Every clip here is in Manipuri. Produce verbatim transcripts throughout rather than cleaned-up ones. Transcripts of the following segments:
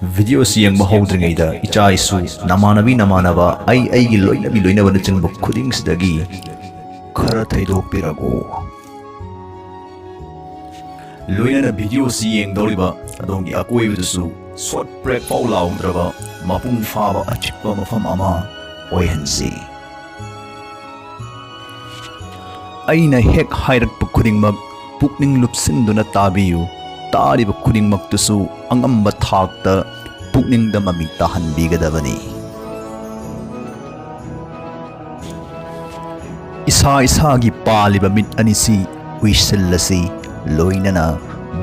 ꯚꯤꯗꯤꯑꯣꯁꯤ ꯌꯦꯡꯕ ꯍꯧꯗ꯭ꯔꯤꯉꯩꯗ ꯏꯆꯥ ꯏꯁꯨ, ꯅꯃꯥꯟꯅꯕꯤ ꯅꯃꯥꯟꯅꯕ, ꯑꯩ ꯑꯩꯒꯤ ꯂꯣꯏꯅꯕꯤ ꯂꯣꯏꯅꯕꯅꯆꯤꯡꯕ ꯈꯨꯗꯤꯡꯁꯤꯗꯒꯤ ꯈꯔ ꯊꯩꯗꯣꯛꯄꯤꯔꯒꯨ꯫ ꯂꯣꯏꯅꯅ ꯚꯤꯗꯤꯑꯣꯁꯤ ꯌꯦꯡꯗꯧꯔꯤꯕ ꯑꯗꯣꯝꯒꯤ ꯑꯀꯣꯏꯕꯗꯨꯁꯨ ꯁꯣꯠ ꯄ꯭ꯔꯦꯛ ꯐꯥꯎ ꯂꯥꯎꯗ꯭ꯔꯕ ꯃꯄꯨꯡ ꯐꯥꯕ ꯑꯆꯤꯛꯄ ꯃꯐꯝ ꯑꯃ ꯑꯣꯏꯍꯟꯁꯤ꯫ ꯑꯩꯅ ꯍꯦꯛ ꯍꯥꯏꯔꯛꯄ ꯈꯨꯗꯤꯡꯃꯛ ꯄꯨꯛꯅꯤꯡ ꯂꯨꯞꯁꯤꯟꯗꯨꯅ ꯇꯥꯕꯤꯌꯨ꯫ ꯇꯥꯔꯤꯕ ꯈꯨꯗꯤꯡꯃꯛꯇꯨꯁꯨ ꯑꯉꯝꯕ ꯊꯥꯛꯇ ꯄꯨꯛꯅꯤꯡꯗ ꯃꯃꯤ ꯇꯥꯍꯟꯕꯤꯒꯗꯕꯅꯤ꯫ ꯏꯁꯥ ꯏꯁꯥꯒꯤ ꯄꯥꯜꯂꯤꯕ ꯃꯤꯠ ꯑꯅꯤꯁꯤ ꯎꯏꯁꯤꯜꯂꯁꯤ, ꯂꯣꯏꯅꯅ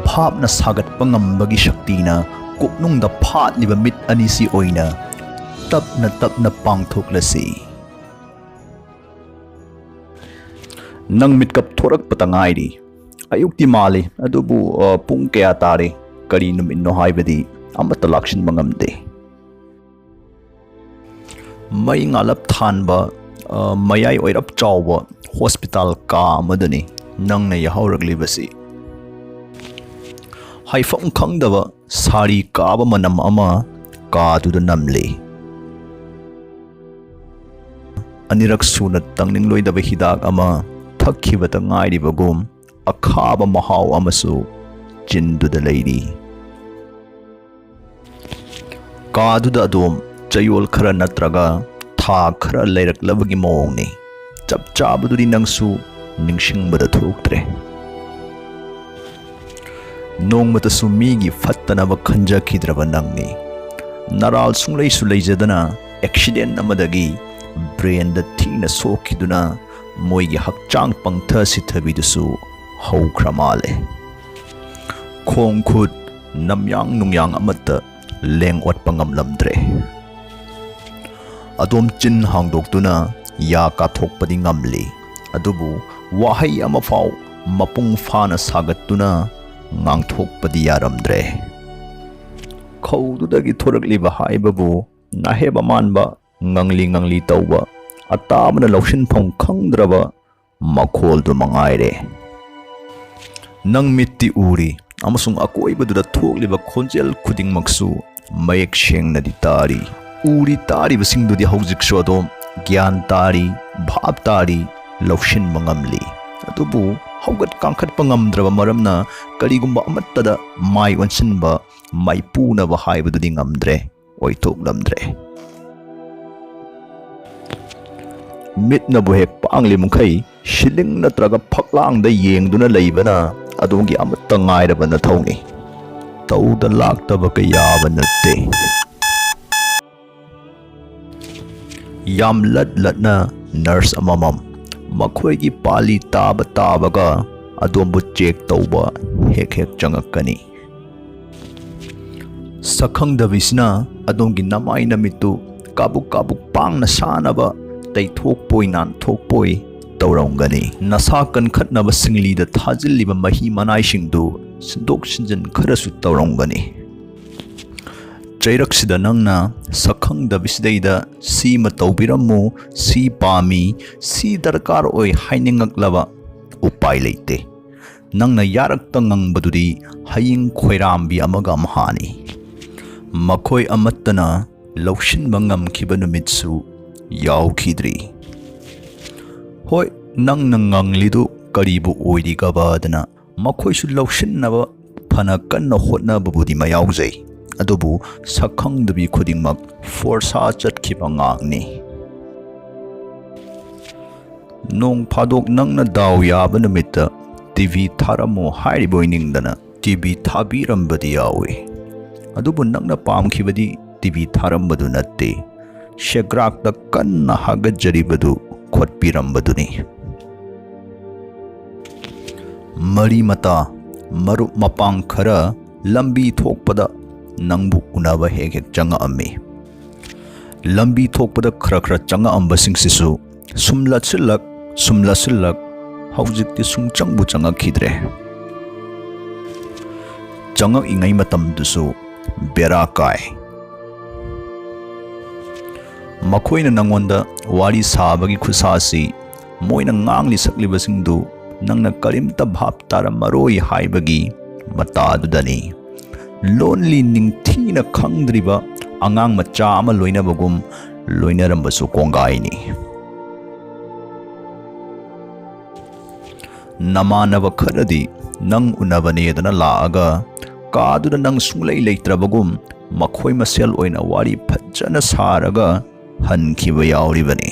ꯚꯥꯞꯅ ꯁꯥꯒꯠꯄ ꯉꯝꯕꯒꯤ ꯁꯛꯇꯤꯅ ꯀꯣꯛꯅꯨꯡꯗ ꯐꯥꯠꯂꯤꯕ ꯃꯤꯠ ꯑꯅꯤꯁꯤ ꯑꯣꯏꯅ ꯇꯞꯅ ꯇꯞꯅ ꯄꯥꯡꯊꯣꯛꯂꯁꯤ꯫ ꯅꯪ ꯃꯤꯠꯀꯞ ꯊꯣꯔꯛꯄꯇ ꯉꯥꯏꯔꯤ꯫ ꯑꯌꯨꯛꯇꯤ ꯃꯥꯜꯂꯤ, ꯑꯗꯨꯕꯨ, ꯑ, ꯄꯨꯡ ꯀꯌꯥ ꯇꯥꯔꯦ, ꯀꯔꯤ ꯅꯨꯃꯤꯠꯅꯣ ꯍꯥꯏꯕꯗꯤ ꯑꯃꯠꯇ ꯂꯥꯛꯁꯤꯟꯕ ꯉꯝꯗꯦ꯫ ꯃꯩ ꯉꯥꯜꯂꯞ ꯊꯥꯟꯕ, ꯑ, ꯃꯌꯥꯏ ꯑꯣꯏꯔꯞ ꯆꯥꯎꯕ ꯍꯣꯁꯄꯤꯇꯥꯜ ꯀꯥ ꯑꯃꯗꯅꯤ ꯅꯪꯅ ꯌꯥꯍꯧꯔꯛꯂꯤꯕꯁꯤ꯫ ꯍꯥꯏꯐꯝ ꯈꯪꯗꯕ ꯁꯥꯔꯤ ꯀꯥꯕ ꯃꯅꯝ ꯑꯃ ꯀꯥꯗꯨꯗ ꯅꯝꯂꯤ꯫ ꯑꯅꯤꯔꯛ ꯁꯨꯅ ꯇꯪꯅꯤꯡꯂꯣꯏꯗꯕ ꯍꯤꯗꯥꯛ ꯑꯃ ꯊꯛꯈꯤꯕꯇ ꯉꯥꯏꯔꯤꯕꯒꯨꯝ ꯑꯈꯥꯕ ꯃꯍꯥꯎ ꯑꯃꯁꯨ ꯆꯤꯟꯗꯨꯗ ꯂꯩꯔꯤ꯫ ꯀꯥꯗꯨꯗ ꯑꯗꯨꯝ ꯆꯌꯣꯜ ꯈꯔ ꯅꯠꯇ꯭ꯔꯒ ꯊꯥ ꯈꯔ ꯂꯩꯔꯛꯂꯕꯒꯤ ꯃꯑꯣꯡꯅꯤ꯫ ꯆꯞ ꯆꯥꯕꯗꯨꯗꯤ ꯅꯪꯁꯨ ꯅꯤꯡꯁꯤꯡꯕꯗ ꯊꯣꯛꯇ꯭ꯔꯦ꯫ ꯅꯣꯡꯃꯇꯁꯨ ꯃꯤꯒꯤ ꯐꯠꯇꯅꯕ ꯈꯟꯖꯈꯤꯗ꯭ꯔꯕ ꯅꯪꯅꯤ꯫ ꯅꯔꯥꯜ ꯁꯨꯡꯂꯩꯁꯨ ꯂꯩꯖꯗꯅ ꯑꯦꯛꯁꯤꯗꯦꯟ ꯑꯃꯗꯒꯤ ꯕ꯭ꯔꯦꯟꯗ ꯊꯤꯅ ꯁꯣꯛꯈꯤꯗꯨꯅ ꯃꯣꯏꯒꯤ ꯍꯛꯆꯥꯡ ꯄꯪꯊ ꯁꯤꯊꯕꯤꯗꯨꯁꯨ ꯍꯧꯈ꯭ꯔ ꯃꯥꯜꯂꯦ꯫ ꯈꯣꯡ ꯈꯨꯠ ꯅꯝꯌꯥꯡ ꯅꯨꯡꯌꯥꯡ ꯑꯃꯠꯇ ꯂꯦꯡ ꯑꯣꯠꯄ ꯉꯝꯂꯝꯗ꯭ꯔꯦ꯫ ꯑꯗꯣꯝ ꯆꯤꯟ ꯍꯥꯡꯗꯣꯛꯇꯨꯅ ꯌꯥ ꯀꯥꯊꯣꯛꯄꯗꯤ ꯉꯝꯂꯤ, ꯑꯗꯨꯕꯨ ꯋꯥꯍꯩ ꯑꯃꯐꯥꯎ ꯃꯄꯨꯡ ꯐꯥꯅ ꯁꯥꯒꯠꯇꯨꯅ ꯉꯥꯡꯊꯣꯛꯄꯗꯤ ꯌꯥꯔꯝꯗ꯭ꯔꯦ꯫ ꯈꯧꯗꯨꯗꯒꯤ ꯊꯣꯔꯛꯂꯤꯕ ꯍꯥꯏꯕꯕꯨ ꯅꯥꯍꯦꯞ ꯑꯃꯥꯟꯕ ꯉꯪꯂꯤ ꯉꯪꯂꯤ ꯇꯧꯕ ꯑꯇꯥꯕꯅ ꯂꯧꯁꯤꯟꯐꯝ ꯈꯪꯗ꯭ꯔꯕ ꯃꯈꯣꯜꯗꯨ ꯃꯉꯥꯏꯔꯦ꯫ ꯅꯪ ꯃꯤꯠꯇꯤ ꯎꯔꯤ ꯑꯃꯁꯨꯡ ꯑꯀꯣꯏꯕꯗꯨꯗ ꯊꯣꯛꯂꯤꯕ ꯈꯣꯟꯖꯦꯜ ꯈꯨꯗꯤꯡꯃꯛꯁꯨ ꯃꯌꯦꯛ ꯁꯦꯡꯅꯗꯤ ꯇꯥꯔꯤ꯫ ꯎꯔꯤ ꯇꯥꯔꯤꯕꯁꯤꯡꯗꯨꯗꯤ ꯍꯧꯖꯤꯛꯁꯨ ꯑꯗꯨꯝ ꯒ꯭ꯌꯥꯟ ꯇꯥꯔꯤ, ꯚꯥꯞ ꯇꯥꯔꯤ, ꯂꯧꯁꯤꯟꯕ ꯉꯝꯂꯤ꯫ ꯑꯗꯨꯕꯨ ꯍꯧꯒꯠ ꯀꯥꯡꯈꯠꯄ ꯉꯝꯗ꯭ꯔꯕ ꯃꯔꯝꯅ ꯀꯔꯤꯒꯨꯝꯕ ꯑꯃꯠꯇꯗ ꯃꯥꯏ ꯑꯣꯟꯁꯤꯟꯕ, ꯃꯥꯏꯄꯨꯅꯕ ꯍꯥꯏꯕꯗꯨꯗꯤ ꯉꯝꯗ꯭ꯔꯦ, ꯑꯣꯏꯊꯣꯛꯂꯝꯗ꯭ꯔꯦ꯫ ꯃꯤꯠꯅꯕꯨ ꯍꯦꯛ ꯄꯥꯡꯂꯤ ꯃꯈꯩ ꯁꯤꯂꯤꯡ ꯅꯠꯇ꯭ꯔꯒ ꯐꯛꯂꯥꯡꯗ ꯌꯦꯡꯗꯨꯅ ꯂꯩꯕꯅ ꯑꯗꯣꯝꯒꯤ ꯑꯃꯠꯇ ꯉꯥꯏꯔꯕ ꯅꯊꯧꯅꯤ꯫ ꯇꯧꯗ ꯂꯥꯛꯇꯕ ꯀꯌꯥꯕ ꯅꯠꯇꯦ꯫ ꯌꯥꯝ ꯂꯠ ꯂꯠꯅ ꯅꯔꯁ ꯑꯃꯃꯝ ꯃꯈꯣꯏꯒꯤ ꯄꯥꯂꯤ ꯇꯥꯕ ꯇꯥꯕꯒ ꯑꯗꯣꯝꯕꯨ ꯆꯦꯛ ꯇꯧꯕ ꯍꯦꯛ ꯍꯦꯛ ꯆꯪꯉꯛꯀꯅꯤ꯫ ꯁꯛꯈꯪꯗꯕꯤꯁꯤꯅ ꯑꯗꯣꯝꯒꯤ ꯅꯃꯥꯏ ꯅꯃꯤꯠꯇꯨ ꯀꯥꯕꯨꯛ ꯀꯥꯕꯨꯛ ꯄꯥꯡꯅ ꯁꯥꯅꯕ ꯇꯩꯊꯣꯛꯄꯣꯏ ꯅꯥꯟꯊꯣꯛꯄꯣꯏ ꯇꯧꯔꯝꯒꯅꯤ꯫ ꯅꯁꯥ ꯀꯟꯈꯠꯅꯕ ꯁꯤꯡꯂꯤꯗ ꯊꯥꯖꯤꯜꯂꯤꯕ ꯃꯍꯤ ꯃꯅꯥꯏꯁꯤꯡꯗꯨ ꯁꯤꯟꯗꯣꯛ ꯁꯤꯟꯖꯤꯟ ꯈꯔꯁꯨ ꯇꯧꯔꯝꯒꯅꯤ꯫ ꯆꯩꯔꯛꯁꯤꯗ ꯅꯪꯅ ꯁꯛꯈꯪꯗꯕꯤꯁꯤꯗꯩꯗ ꯁꯤꯃ ꯇꯧꯕꯤꯔꯝꯃꯨ, ꯁꯤ ꯄꯥꯝꯃꯤ, ꯁꯤ ꯗꯔꯀꯥꯔ ꯑꯣꯏ ꯍꯥꯏꯅꯤꯡꯉꯛꯂꯕ ꯎꯄꯥꯏ ꯂꯩꯇꯦ꯫ ꯅꯪꯅ ꯌꯥꯔꯛꯇ ꯉꯪꯕꯗꯨꯗꯤ ꯍꯌꯤꯡ ꯈꯣꯏꯔꯥꯝꯕꯤ ꯑꯃꯒ ꯑꯝꯍꯥꯅꯤ꯫ ꯃꯈꯣꯏ ꯑꯃꯠꯇꯅ ꯂꯧꯁꯤꯟꯕ ꯉꯝꯈꯤꯕ ꯅꯨꯃꯤꯠꯁꯨ ꯌꯥꯎꯈꯤꯗ꯭ꯔꯤ꯫ ꯍꯣꯏ, ꯅꯪꯅ ꯉꯪꯂꯤꯗꯨ ꯀꯔꯤꯕꯨ ꯑꯣꯏꯔꯤꯒꯕꯗꯅ ꯃꯈꯣꯏꯁꯨ ꯂꯧꯁꯤꯟꯅꯕ ꯐꯅ ꯀꯟꯅ ꯍꯣꯠꯅꯕꯕꯨꯗꯤ ꯃꯌꯥꯎꯖꯩ, ꯑꯗꯨꯕꯨ ꯁꯛꯈꯪꯗꯕꯤ ꯈꯨꯗꯤꯡꯃꯛ ꯐꯣꯔꯁꯥ ꯆꯠꯈꯤꯕ ꯉꯥꯛꯅꯤ꯫ ꯅꯣꯡ ꯐꯥꯗꯣꯛ ꯅꯪꯅ ꯗꯥꯎ ꯌꯥꯕ ꯅꯨꯃꯤꯠꯇ ꯇꯤꯚꯤ ꯊꯥꯔꯝꯃꯣ ꯍꯥꯏꯔꯤꯕꯣꯏ ꯅꯤꯡꯗꯅ ꯇꯤꯚꯤ ꯊꯥꯕꯤꯔꯝꯕꯗꯤ ꯌꯥꯎꯏ꯫ ꯑꯗꯨꯕꯨ ꯅꯪꯅ ꯄꯥꯝꯈꯤꯕꯗꯤ ꯇꯤꯚꯤ ꯊꯥꯔꯝꯕꯗꯨ ꯅꯠꯇꯦ, ꯁꯦꯒ꯭ꯔꯥꯛꯇ ꯀꯟꯅ ꯍꯥꯒꯠꯆꯔꯤꯕꯗꯨ ꯈꯣꯠꯄꯤꯔꯝꯕꯗꯨꯅꯤ꯫ ꯃꯔꯤ ꯃꯇꯥ, ꯃꯔꯨꯞ ꯃꯄꯥꯡ ꯈꯔ ꯂꯝꯕꯤ ꯊꯣꯛꯄꯗ ꯅꯪꯕꯨ ꯎꯅꯕ ꯍꯦꯛ ꯍꯦꯛ ꯆꯪꯉꯛꯑꯝꯃꯤ꯫ ꯂꯝꯕꯤ ꯊꯣꯛꯄꯗ ꯈꯔ ꯈꯔ ꯆꯪꯉꯛꯑꯝꯕꯁꯤꯡꯁꯤꯁꯨ ꯁꯨꯝ ꯂꯠꯁꯤꯜꯂꯛ, ꯁꯨꯝ ꯂꯠꯁꯤꯜꯂꯛ, ꯍꯧꯖꯤꯛꯇꯤ ꯁꯨꯡꯆꯪꯕꯨ ꯆꯪꯉꯛꯈꯤꯗ꯭ꯔꯦ꯫ ꯆꯪꯉꯛꯏꯉꯩ ꯃꯇꯝꯗꯨꯁꯨ ꯕꯦꯔꯥ ꯀꯥꯏ꯫ ꯃꯈꯣꯏꯅ ꯅꯪꯉꯣꯟꯗ ꯋꯥꯔꯤ ꯁꯥꯕꯒꯤ ꯈꯨꯠꯁꯥꯁꯤ, ꯃꯣꯏꯅ ꯉꯥꯡꯂꯤ ꯁꯛꯂꯤꯕꯁꯤꯡꯗꯨ ꯅꯪꯅ ꯀꯔꯤꯝꯇ ꯚꯥꯞ ꯇꯥꯔꯝꯃꯔꯣꯏ ꯍꯥꯏꯕꯒꯤ ꯃꯇꯥꯗꯨꯗꯅꯤ꯫ ꯂꯣꯟꯂꯤ ꯅꯤꯡꯊꯤꯅ ꯈꯪꯗ꯭ꯔꯤꯕ ꯑꯉꯥꯡ ꯃꯆꯥ ꯑꯃ ꯂꯣꯏꯅꯕꯒꯨꯝ ꯂꯣꯏꯅꯔꯝꯕꯁꯨ ꯀꯣꯡꯒꯥꯏꯅꯤ꯫ ꯅꯃꯥꯟꯅꯕ ꯈꯔꯗꯤ ꯅꯪ ꯎꯅꯕꯅꯦꯗꯅ ꯂꯥꯛꯑꯒ ꯀꯥꯗꯨꯗ ꯅꯪ ꯁꯨꯡꯂꯩ ꯂꯩꯇ꯭ꯔꯕꯒꯨꯝ ꯃꯈꯣꯏ ꯃꯁꯦꯜ ꯑꯣꯏꯅ ꯋꯥꯔꯤ ꯐꯖꯅ ꯁꯥꯔꯒ ꯍꯟꯈꯤꯕ ꯌꯥꯎꯔꯤꯕꯅꯤ꯫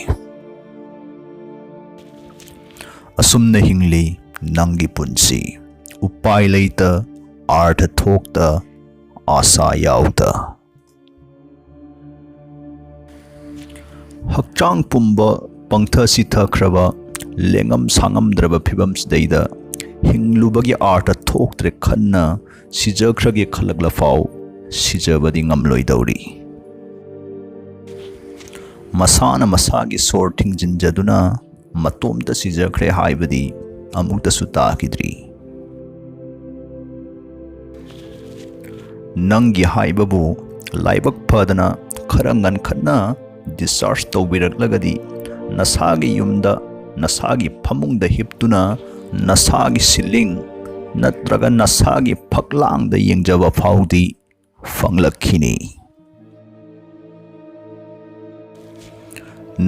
ꯑꯁꯨꯝꯅ ꯍꯤꯡꯂꯤ ꯅꯪꯒꯤ ꯄꯨꯟꯁꯤ꯫ ꯎꯄꯥꯏ ꯂꯩꯇ, ꯑꯥꯔꯊ ꯊꯣꯛꯇ, ꯑꯥꯁꯥ ꯌꯥꯎꯗ꯫ ꯍꯛꯆꯥꯡ ꯄꯨꯝꯕ ꯄꯪꯊ ꯁꯤꯊꯈ꯭ꯔꯕ, ꯂꯦꯡꯉꯝ ꯁꯥꯉꯝꯗ꯭ꯔꯕ ꯐꯤꯕꯝꯁꯤꯗꯩꯗ ꯍꯤꯡꯂꯨꯕꯒꯤ ꯑꯥꯔꯊ ꯊꯣꯛꯇ꯭ꯔꯦ ꯈꯟꯅ ꯁꯤꯖꯈ꯭ꯔꯒꯦ ꯈꯜꯂꯛꯂꯐꯥꯎ ꯁꯤꯖꯕꯗꯤ ꯉꯝꯂꯣꯏꯗꯧꯔꯤ꯫ ꯃꯁꯥꯅ ꯃꯁꯥꯒꯤ ꯁꯣꯔ ꯊꯤꯡꯖꯤꯟꯖꯗꯨꯅ ꯃꯇꯣꯝꯇ ꯁꯤꯖꯈ꯭ꯔꯦ ꯍꯥꯏꯕꯗꯤ ꯑꯃꯨꯛꯇꯁꯨ ꯇꯥꯈꯤꯗ꯭ꯔꯤ꯫ ꯅꯪꯒꯤ ꯍꯥꯏꯕꯕꯨ ꯂꯥꯏꯕꯛ ꯐꯗꯅ ꯈꯔ ꯉꯟꯈꯠꯅ discharge ꯇꯧꯕꯤꯔꯛꯂꯒꯗꯤ, ꯅꯁꯥꯒꯤ ꯌꯨꯝꯗ, ꯅꯁꯥꯒꯤ ꯐꯃꯨꯡꯗ ꯍꯤꯞꯇꯨꯅ ꯅꯁꯥꯒꯤ ceiling ꯅꯠꯇ꯭ꯔꯒ ꯅꯁꯥꯒꯤ ꯐꯛꯂꯥꯡꯗ ꯌꯦꯡꯖꯕ ꯐꯥꯎꯗꯤ ꯐꯪꯂꯛꯈꯤꯅꯤ꯫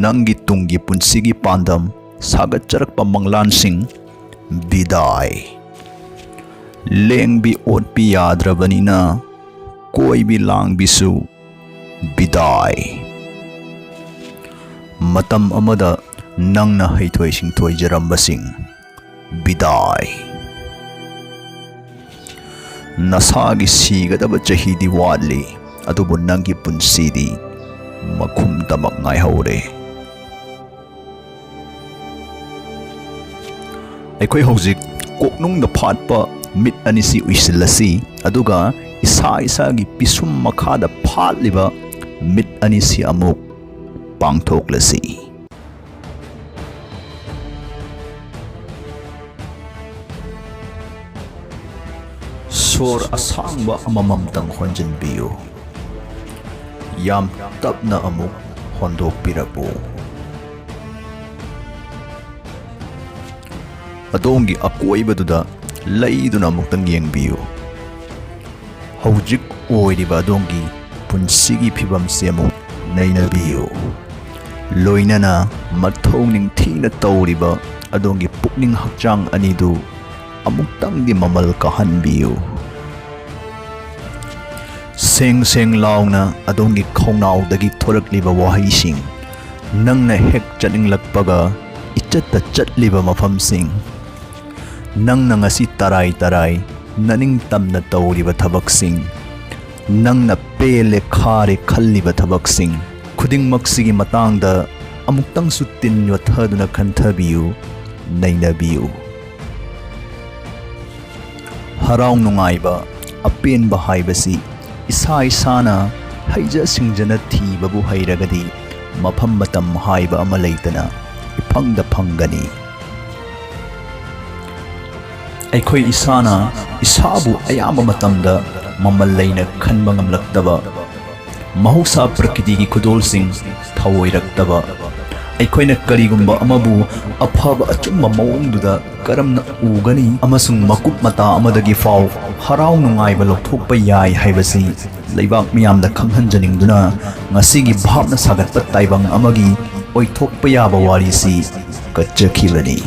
ꯅꯪꯒꯤ ꯇꯨꯡꯒꯤ ꯄꯨꯟꯁꯤꯒꯤ ꯄꯥꯟꯗꯝ ꯁꯥꯒꯠꯆꯔꯛꯄ ꯃꯪꯂꯥꯟꯁꯤꯡ ꯕꯤꯗꯥꯏ꯫ ꯂꯦꯡꯕꯤ ꯑꯣꯠꯄꯤ ꯌꯥꯗ꯭ꯔꯕꯅꯤꯅ ꯀꯣꯏꯕꯤ ꯂꯥꯡꯕꯤꯁꯨ ꯕꯤꯗꯥꯏ꯫ ꯃꯇꯝ ꯑꯃꯗ ꯅꯪꯅ ꯍꯩꯊꯣꯏ ꯁꯤꯡꯊꯣꯏꯖꯔꯝꯕꯁꯤꯡ ꯕꯤꯗꯥꯏ꯫ ꯅꯁꯥꯒꯤ ꯁꯤꯒꯗꯕ ꯆꯍꯤꯗꯤ ꯋꯥꯠꯂꯤ, ꯑꯗꯨꯕꯨ ꯅꯪꯒꯤ ꯄꯨꯟꯁꯤꯗꯤ ꯃꯈꯨꯝ ꯇꯃꯛ ꯉꯥꯏꯍꯧꯔꯦ꯫ ꯑꯩꯈꯣꯏ ꯍꯧꯖꯤꯛ ꯀꯣꯛꯅꯨꯡꯗ ꯐꯥꯠꯄ ꯃꯤꯠ ꯑꯅꯤꯁꯤ ꯎꯏꯁꯤꯜꯂꯁꯤ, ꯑꯗꯨꯒ ꯏꯁꯥ ꯏꯁꯥꯒꯤ ꯄꯤꯁꯨꯝ ꯃꯈꯥꯗ ꯐꯥꯠꯂꯤꯕ ꯃꯤꯠ ꯑꯅꯤꯁꯤ ꯑꯃꯨꯛ ꯄꯥꯡꯊꯣꯛꯂꯁꯤ꯫ ꯁꯣꯔ ꯑꯁꯥꯡꯕ ꯑꯃꯃꯝꯇꯪ ꯍꯣꯟꯖꯤꯟꯕꯤꯌꯨ꯫ ꯌꯥꯝ ꯇꯞꯅ ꯑꯃꯨꯛ ꯍꯣꯟꯗꯣꯛꯄꯤꯔꯛꯎ꯫ ꯑꯗꯣꯝꯒꯤ ꯑꯀꯣꯏꯕꯗꯨꯗ ꯂꯩꯗꯨꯅ ꯑꯃꯨꯛꯇꯪ ꯌꯦꯡꯕꯤꯌꯨ꯫ ꯍꯧꯖꯤꯛ ꯑꯣꯏꯔꯤꯕ ꯑꯗꯣꯝꯒꯤ ꯄꯨꯟꯁꯤꯒꯤ ꯐꯤꯕꯝꯁꯦ ꯑꯃꯨꯛ ꯅꯩꯅꯕꯤꯌꯨ꯫ ꯂꯣꯏꯅꯅ ꯃꯊꯧ ꯅꯤꯡꯊꯤꯅ ꯇꯧꯔꯤꯕ ꯑꯗꯣꯝꯒꯤ ꯄꯨꯛꯅꯤꯡ ꯍꯛꯆꯥꯡ ꯑꯅꯤꯗꯨ ꯑꯃꯨꯛꯇꯪꯗꯤ ꯃꯃꯜ ꯀꯥꯍꯟꯕꯤꯌꯨ꯫ ꯁꯦꯡ ꯁꯦꯡ ꯂꯥꯎꯅ ꯑꯗꯣꯝꯒꯤ ꯈꯧꯅꯥꯎꯗꯒꯤ ꯊꯣꯔꯛꯂꯤꯕ ꯋꯥꯍꯩꯁꯤꯡ, ꯅꯪꯅ ꯍꯦꯛ ꯆꯠꯅꯤꯡꯂꯛꯄꯒ ꯏꯆꯠꯇ ꯆꯠꯂꯤꯕ ꯃꯐꯝꯁꯤꯡ, ꯅꯪꯅ ꯉꯁꯤ ꯇꯔꯥꯏ ꯇꯔꯥꯏ ꯅꯅꯤꯡꯇꯝꯅ ꯇꯧꯔꯤꯕ ꯊꯕꯛꯁꯤꯡ, ꯅꯪꯅ ꯄꯦꯜꯂꯦ ꯈꯥꯔꯦ ꯈꯜꯂꯤꯕ ꯊꯕꯛꯁꯤꯡ ꯈꯨꯗꯤꯡꯃꯛꯁꯤꯒꯤ ꯃꯇꯥꯡꯗ ꯑꯃꯨꯛꯇꯪꯁꯨ ꯇꯤꯟ ꯌꯣꯠꯊꯗꯨꯅ ꯈꯟꯊꯕꯤꯌꯨ, ꯅꯩꯅꯕꯤꯌꯨ꯫ ꯍꯔꯥꯎ ꯅꯨꯡꯉꯥꯏꯕ, ꯑꯄꯦꯟꯕ ꯍꯥꯏꯕꯁꯤ ꯏꯁꯥ ꯏꯁꯥꯅ ꯍꯩꯖ ꯁꯤꯡꯖꯅ ꯊꯤꯕꯕꯨ ꯍꯩꯔꯒꯗꯤ ꯃꯐꯝ ꯃꯇꯝ ꯍꯥꯏꯕ ꯑꯃ ꯂꯩꯇꯅ ꯏꯐꯪꯗ ꯐꯪꯒꯅꯤ꯫ ꯑꯩꯈꯣꯏ ꯏꯁꯥꯅ ꯏꯁꯥꯕꯨ ꯑꯌꯥꯝꯕ ꯃꯇꯝꯗ ꯃꯃꯜ ꯂꯩꯅ ꯈꯟꯕ ꯉꯝꯂꯛꯇꯕ, ꯃꯍꯧꯁꯥ ꯄ꯭ꯔꯀꯤꯇꯤꯒꯤ ꯈꯨꯗꯣꯜꯁꯤꯡ ꯊꯧꯑꯣꯏꯔꯛꯇꯕ, ꯑꯩꯈꯣꯏꯅ ꯀꯔꯤꯒꯨꯝꯕ ꯑꯃꯕꯨ ꯑꯐꯕ ꯑꯆꯨꯝꯕ ꯃꯑꯣꯡꯗꯨꯗ ꯀꯔꯝꯅ ꯎꯒꯅꯤ ꯑꯃꯁꯨꯡ ꯃꯀꯨꯞ ꯃꯇꯥ ꯑꯃꯗꯒꯤ ꯐꯥꯎ ꯍꯔꯥꯎ ꯅꯨꯡꯉꯥꯏꯕ ꯂꯧꯊꯣꯛꯄ ꯌꯥꯏ ꯍꯥꯏꯕꯁꯤ ꯂꯩꯕꯥꯛ ꯃꯤꯌꯥꯝꯗ ꯈꯪꯍꯟꯖꯅꯤꯡꯗꯨꯅ ꯉꯁꯤꯒꯤ ꯚꯥꯞꯅ ꯁꯥꯒꯠꯄ ꯇꯥꯏꯕꯪ ꯑꯃꯒꯤ ꯑꯣꯏꯊꯣꯛꯄ ꯌꯥꯕ ꯋꯥꯔꯤꯁꯤ ꯀꯠꯆꯈꯤꯕꯅꯤ꯫